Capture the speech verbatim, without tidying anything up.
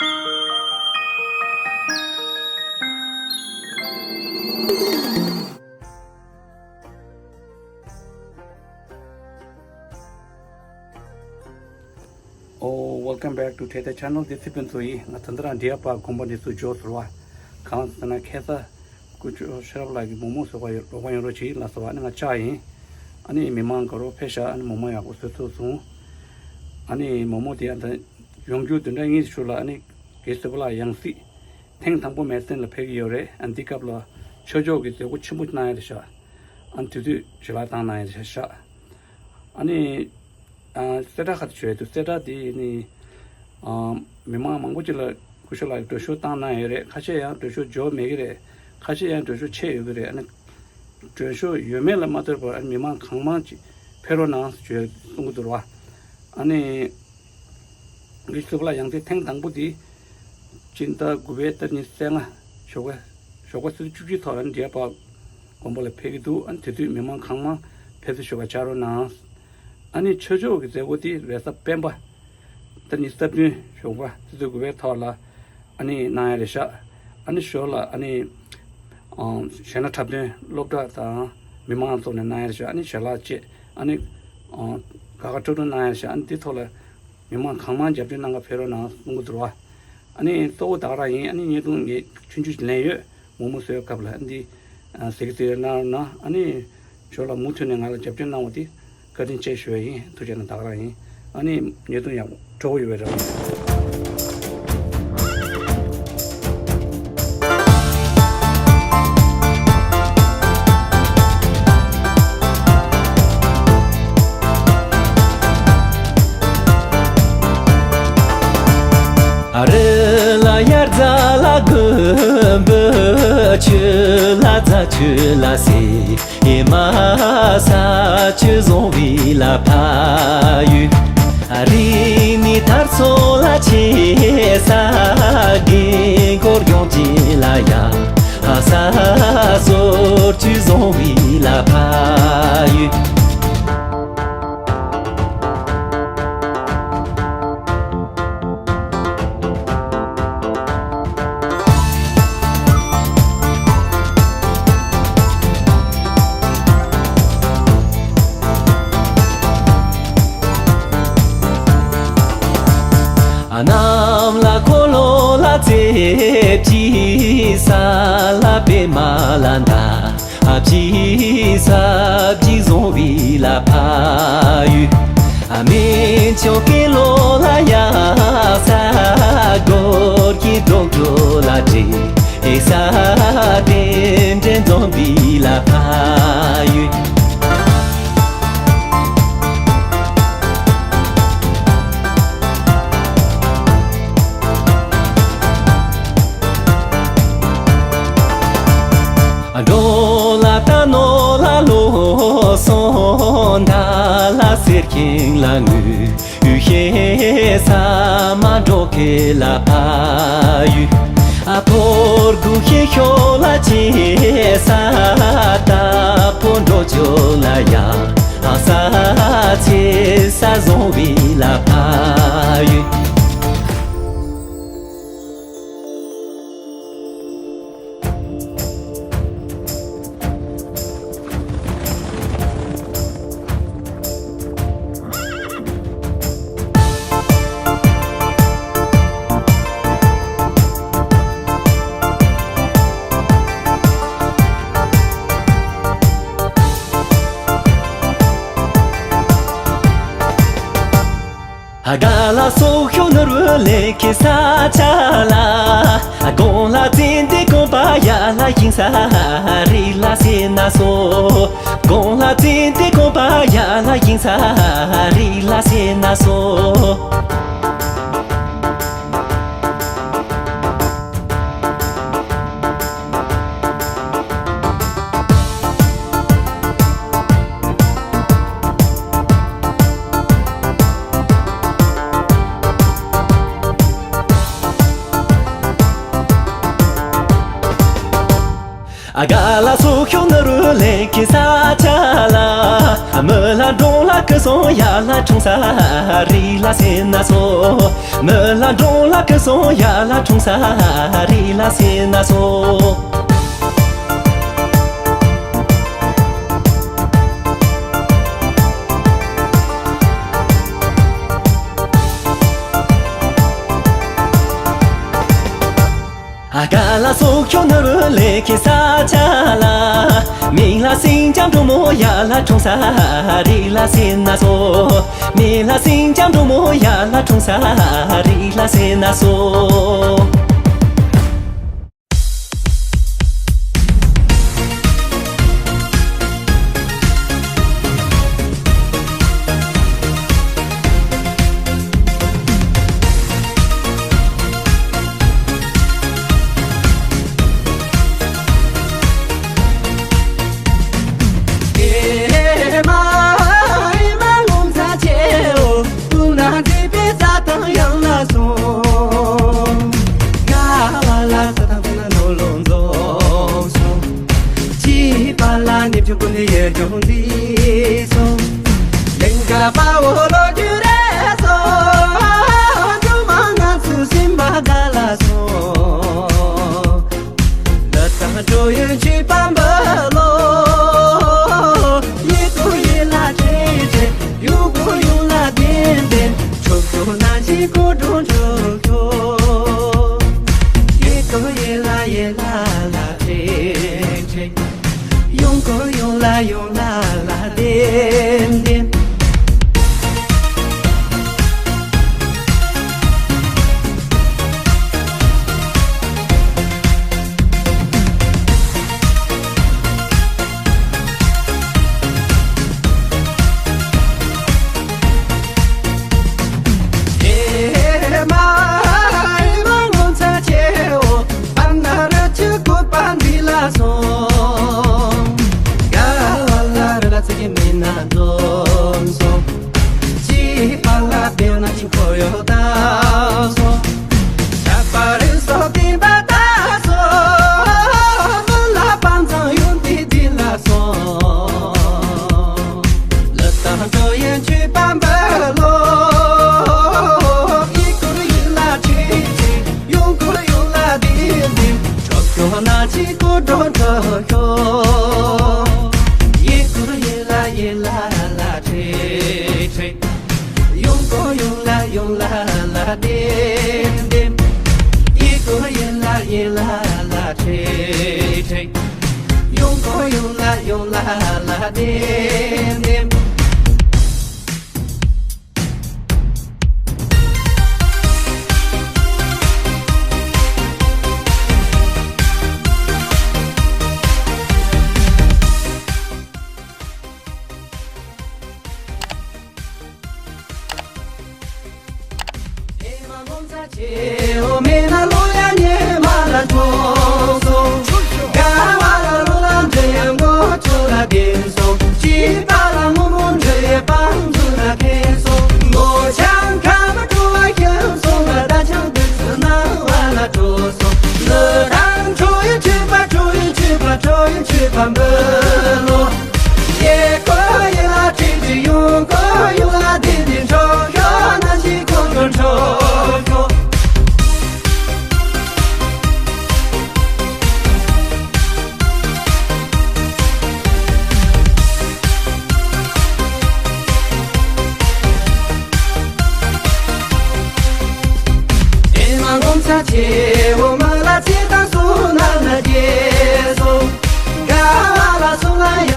Oh, welcome back to Theta Channel. This is Benzo Yi. ང་ད་ལྟ་རང་འདི་ཡ་པ་དགོན་པ་འདི་ཚུར་འབྱོར་ཟེར་བ། གང་ཟེར་ན་ཁ་སང་སྐུ་ཞབས་ཤེས་རབ་ལགས་ཀྱི་མོག་མོག་བཟོ་ག་ཡོད་རོགས་པ་ཡོང་རོགས་བྱེད་ལ་ཟེར་བ། ཨ་ནི་ང་བཅར་ཡིན། ཨ་ནི་མི་མང་དགའ་རོགས་ཕེབས་ཤག་ཨ་ནི་མོག་མོག་ཡག་པོ་བཟོས་ཚར་སོང་། ཨ་ནི་མོག་མོག་དེ་ཡང་ད་ཡོང་རྒྱུ་བདུན་ཕྲག་གཉིས་ཤིག་ལ་ཨ་ནི་རྒན་བསོད་པ་ལགས་ཡང་སྲིད་ཐེངས་དང་པོ་མེར་སི་ལ་ཕེབས་ཀྱི་ཡོད་རེད། ཨ་ནི་འདི་སྐབས་ལ་ཆོས་ཕྱོགས་ཀྱི་མཛད་སྒོ་ཆེན་པོ་གནང་ཡ་རེད་ཤག་ཨ་ནི་དེ་དུས་ཞལ་ལག་བཏང་གནང་ཡ་རེད་ཤག་ཨ་ནི། ཨ། གསལ་བསྒྲགས་ཁ་ཤས་བྱོས་འདུག་གསལ་བསྒྲགས་དེ་ནི། ཨ། མི་མང་མང་པོ་ཅིག་ལ་སྐུ་ཞབས་ལགས་ཀྱིས་མགྲོན་ཤོག་བཏང་གནང་ཡོད་རེད། ཁ་ཤས་ཡང་མགྲོན་ཤོག་འབྱོར་མེད་ཀྱི་རེད། ཁ་ཤས་ཡང་མགྲོན་ཤོག་ཆད་ཡོད་ཀྱི་རེད། ཨ་ནི། མགྲོན་ཤོག་ཡོད་མེད་ལ་མ་ལྟོས་པར་ཨ་ནི་མི་མང་གང་མང་ཅིག་ཕེབས་རོགས་གནང་ཞེས་གསུང་གི་འདུག་ར། ཨ་ནི། རྒན་བསོད་པ་ལགས་ཡང་སྲིད་ཐེངས་དང་པོ་དེ། སྤྱི་ཟླ་དགུ་པའི་ཏ་རིག་ཉི་ཤུ་རྩ་ལྔ། ཞོགས་པ། ཞོགས་པ་ཆུ་ཚོད་བཅུ་གཅིག་ཐོག་ལ་འབྲས་སྤགས་དགོན་པ་ལ་ཕེབས་ཀྱི་འདུག་ཨ་ནི་དེ་དུས་མི་མང་གང་མང་ཕེབས་བསུ་ཞུ་བར་བཅར་རོགས་གནང་། ཨ་ནི་ཆོས་ཕྱོགས་ཀྱི་མཛད་སྒོ་དེ་རེས་གཟའ་སྤེན་པ། ཏ་རིག་ཉི་ཤུ་རྩ་བདུན་ཞོགས་པ་ཆུ་ཚོད་དགུ་པའི་ཐོག་ལ་ཨ་ནི་གནང་ཡ་རེད་ཤག་ཨ་ནི་ཞོར་ལ་ཨ་ནི། ཨང་། གཞས་སྣ་འཁྲབ་སྟོན་སློབ་གྲྭ་དང་མི་མང་ཚོགས་ནས་གནང་ཡ་རེད་ཤག་ཨ་ནི་ཞལ་ལག་བཅས་ཨ་ནི། ཨང་། དགའ་དགའ་སྤྲོ་སྤྲོ་གནང་ཡ་རེད་ཤག་ཨ་ནི་འདི་ཐོག་ལ། མི་མང་གང་མང་རྒྱབ་སྐྱོར་གནང་ག་ཕེབས་རོགས་གནང་གསུང་གི་འདུག་ར། ཨ་ནི་གཙོ་བོ་ད་ག་རང་ཡིན། ཨ་ནི་བརྙན་ཐུང་ངས་ཆུང་ཆུང་ཞིག་ལེན་ཡོད། མོག་མོག་བཟོས་སྐབས་ལ་ཨ་ནི་འདི་ཟེར་གི་ཟེར་གནང་རོགས་གནང་། ཨ་ནི་ཞོར་ལ་མུ་མཐུད་ནས་ང་ལ་རྒྱབ་སྐྱོར་གནང་བ་དེ་བཀའ་དྲིན་ཆེ་ཞུ་བ་ཡིན། ཐུགས་རྗེ་གནང་། ད་ག་རང་ཡིན། ཨ་ནི་བརྙན་ཐུང་ཡག་པོ་སྤྲོ་པོ་ཡོད་པའི་རེ་བ། ཨ་རི་ལ་དབྱར་རྩྭ་ལ་དགུན་འབུ། ཆུ་ལ་རྫ་ཆུ་ལ་སེ། ཨེ་མ་ས་ཆུ་བཟང་བའི་ལ་ཕ་ཡུལ། ཨ་རི་ནི་ཐར་ཚོ་ལ་ཆེ་ས། རྒན་འཁོར་ཡོང་ཅི་ལ་ཡ། ཨ་ས་སོར་ཆུ་བཟང་བའི་ལ་ཕ་ཡུལ། གནམ་ལ་འཁོར་ལོ་ལ་རྩེ་གཅིག་ས་ལ་པད་མ་ལ་མདའ། ཨ་ཕྱི་ས་ཕྱི་བཟང་བའི་ལ་ཕ་ཡུལ། ཨ་མེ་ཆོ་ཀེ་ལོ་ལ་ཡ་ས། སྒོར་གྱི་འབྲོག་འབྲོག་ལ་བྲེ། ཨེ་ས་དེ་འདྲེ་འཛོམས་པའི་ལ་ཕ་ཡུལ། འགྲོ་ལ་ད་ནོ་ལ་ལོ་སོང་། ད་ལ་སེར་ཁེང་ལ་ངུ་ཡུ་ཤེ་ས་མ་འགྲོ་ཁེ་ལ་ཕ་ཡུ། ཨ་ཕོར་གུ་ཤེ་ཤོ་ལ་ཆེ་ས་ད་ཕོ་འགྲོ་ཆོ་ལ་ཡ། ཨ་ས་ཚེ་ས་བཟང་བའི་ལ་ཕ་ཡུལ། ཨ་ག་ལ་སོག་ཤོ་ནོར་བུ་ལེན་ཁེ་ས་ཆ་ལ། ཨ་གོང་ལ་བཙན་ཏེ་གོང་པ་ཡ་ལ་ཡིན་ས་རི་ལ་སེ་ན་སོ། གོང་ལ་བཙན་ཏེ་གོང་པ་ཡ་ལ་ཡིན་ས་རི་ལ་སེ་ན་སོ། ཨ་ག་ལ་སོག་ཤོ་ནོར་བུ་ལེན་ཁེ་ས་ཆ་ལ། ཨ་མི་ལ་འགྲོང་ལ་ཀི་ སོང་ཡ་ལ་འཁྲུངས་ས་རི་ལ་སེ་ན་སོ། མི་ལ་འབྲོང་ལ་ཀི་སོང་ཡ་ལ་འཁྲུངས་ས་རི་ལ་སེ་ན་སོ། ཨ་ག་ལ་སོག་ཁྱོ་ནུ་རུ་ལེ་ཁི་ས་ཆ་ལ། མིང་ལ་སིང་ཅང་འབྲུག་མོ་ཡ་ལ་འཁྲུངས་ས་རི་ལ་སེ་ན་སོ། མིང་ལ་སིང་ཅང་འབྲུག་མོ་ཡ་ལ་འཁྲུངས་ས་རི་ལ་སེ་ན་སོ།